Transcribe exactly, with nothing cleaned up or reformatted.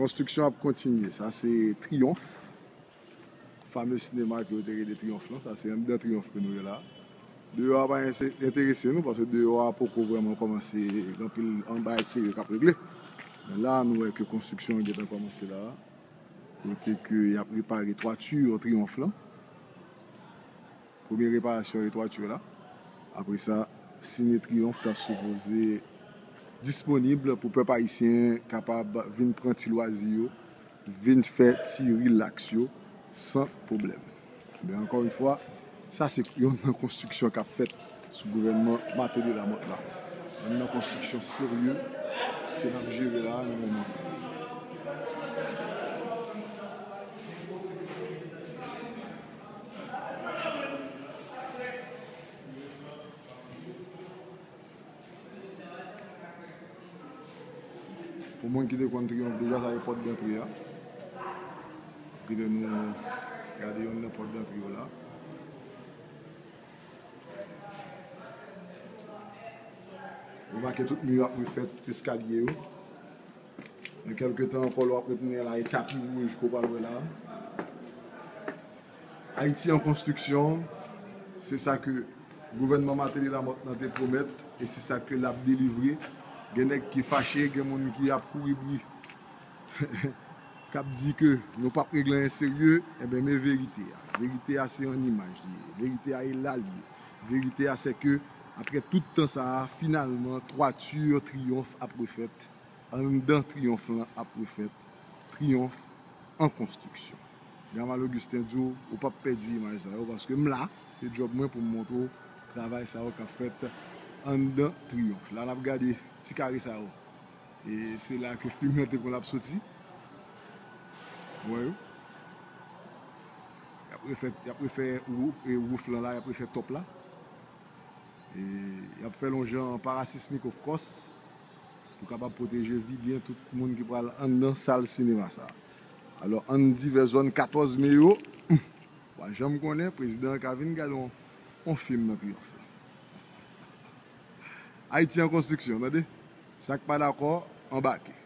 Konstriksyon ap kontinye. Sa se Triyonf. Fame sinema ke yo te rele Triyonf lan. Sa se anndan Triyonf ke nou ye la. Deyò a pa ense- enterese nou, paske deyò a poko vrèman kòmanse gen anpil bagay serye k ap regle. Men la, nou wè ke konstriksyon an gentan kòmanse la. Kote ke y ap repare twati Triyonf lan. Premye reparasyon e twati la. Apre sa, Sine Triyonf ta sipoze disponib pou pèp ayisyen kapab vin pran ti lwazi yo, vin fè ti rilaks yo san pwoblèm. Men ankò yon fwa, sa se yonn nan konstriksyon k ap fèt sou gouvènman Martelly Lamothe la. Yonn nan konstriksyon serye ke n ap jere la nan moman. Pou moun ki te konn Triyonf deja, sa se pòt dantre a. Kite nou gade yonn nan pòt dantre yo la. Remake tout mi yo ap refèt, tout eskalye yo. Nan kèlke tan ankò, lè w ap retounen la, e tapi wouj ke w pral wè la. Ayiti an konstriksyon, se sa ke gouvènman Martelly Lamothe lan te pwomèt, e se sa ke l ap delivre. Gen nèg ki fache, gen moun ki ap kouri bri, k ap di ke nou p ap regle anyen serye, enben, men verite a. Verite a se an imaj li ye. Verite a e la li ye. Verite a se ke, apre tout tan sa a, finalman, twati Triyonf ap refèt. Anndan Triyonf lan ap refèt. Triyonf an konstriksyon. Gamal Augustin di w, ou p ap pèdi imaj sa yo, paske m la, se djòb mwen pou m montre w travay sa yo k ap fèt anndan Triyonf. La, n ap gade ti kare sa yo. E se la ke fim nan te konn ap soti. Ou wè yo? Y ap refè, y ap refè wou-, e, wouf lan la, y ap refè tòp la. E y ap fè l yon jan parasismik, of course, pou kapab pwoteje vi byen tout moun ki pral anndan sal sinema sa a. Alò, ann di vè zòn katòz me yo, hmm, w a janm konnen, prezidan an ka vin gade yon, yon fim nan Triyonf la. Ayiti an konstriksyon, tande. Sa k pa dakò, anbake.